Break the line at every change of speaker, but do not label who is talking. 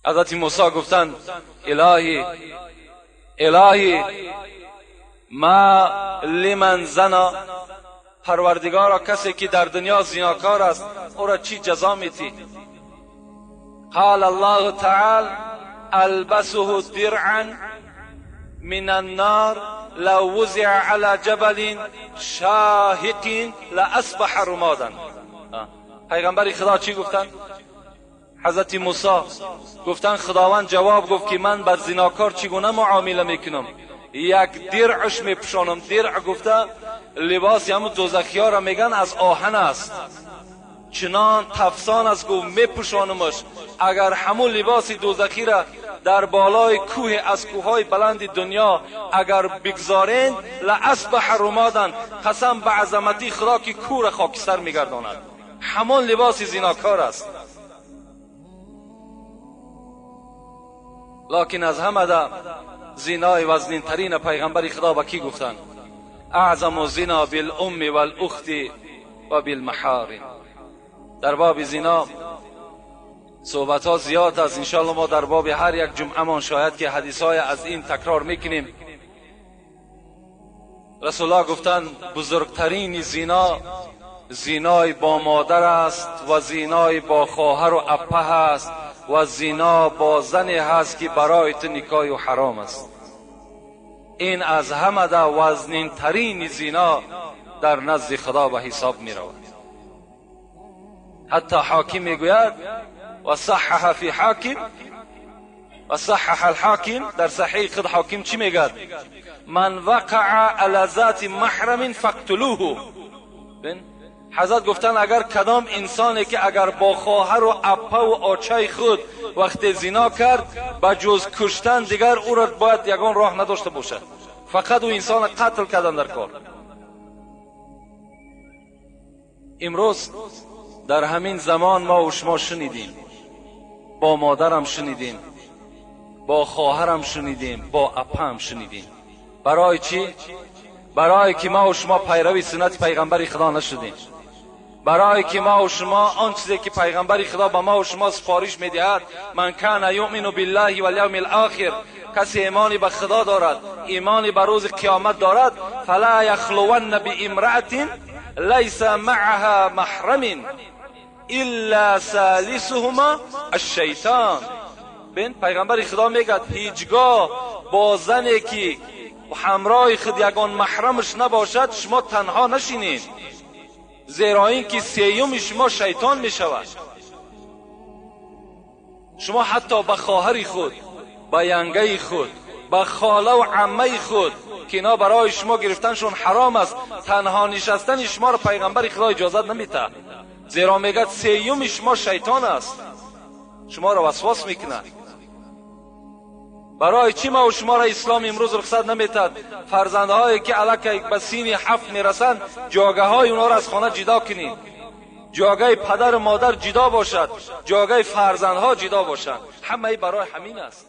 حضرت موسی گفتند الهی الهی ما لمن زنا، پروردگارا کسی که در دنیا زیناکار است او را چی جزا میتی؟ قال الله تعالی البسه درعا من النار لو وزع على جبل شاهق لاصبح رمادا. پیغمبر خدا چی گفتند؟ حضرت موسی گفتند خداوند جواب گفت که من بر زیناکار چگونه معامله میکنم؟ یک درعش میپوشانم. درع گفته لباس همون دوزخی ها را میگن، از آهن است، چنان تفسان است، گفت میپوشانمش. اگر همون لباس دوزخی را در بالای کوه از کوههای بلند دنیا اگر بگذارین، لاصبح رمادا، قسم به عظمتی خدا که کوه را خاکستر میگرداند. همان لباس زیناکار است. لکن از همه ده زینای وزنین ترین پیغمبر خدا به کی گفتند؟ اعظم زنا بالام والاخت و بالمحارم. در باب زنا صحبت ها زیاد است، انشاءالله ما در باب هر یک جمعه مان شاید که حدیث های از این تکرار میکنیم. رسول الله گفتند بزرگترین زنا زینای با مادر است و زینای با خواهر و اپه است و زینا با زنی هست که برای تو نکاح و حرام است. این از همه ده وزنین ترین زینا در نزد خدا به حساب می رود. حتی حاکم میگوید و صحح فی حاکم و صحح الحاکم، در صحیح خود حاکم چی میگد؟ من وقع علی ذات محرم فاقتلوه. حضرت گفتن اگر کدام انسانی که اگر با خواهر و اپه و آچای خود وقت زنا کرد، به جز کشتن دیگر او را باید یگان راه نداشته باشد، فقط او انسان قتل کردن در کار. امروز در همین زمان ما و شما شنیدیم، با مادرم شنیدیم، با خواهرم شنیدیم، با اپه هم شنیدیم. برای چی؟ برای که ما و شما پیروی سنت پیغمبر خدا نشدیم، برای که ما و شما آن چیزی که پیغمبر خدا به ما و شما سفارش میدهد، من کان یؤمن بالله والیوم الاخر، کسی ایمانی به خدا دارد، ایمانی به روز قیامت دارد، فلا یخلون بامرأة لیس معها محرم الا ثالثهما الشیطان. بین پیغمبر خدا میگه هیچگاه با زنی که همراه خود یگان محرمش نباشد شما تنها نشینید، زیرا اینکه سیوم شما شیطان می شود. شما حتی به خواهر خود، به ینگه خود، به خاله و عمه خود که اینا برای شما گرفتنشون حرام است، تنها نشستن شما را پیغمبر خدا اجازت نمیده، زیرا میگه سیوم شما شیطان است، شما را وسواس میکنه. برای چی ما و شما را اسلام امروز رخصت نمیتد فرزندهایی که الکی به سین 7 میرسند جاگه های اونها را از خانه جدا کنید، جاگه پدر و مادر جدا باشد، جاگه فرزندها جدا باشند. همه برای همین است.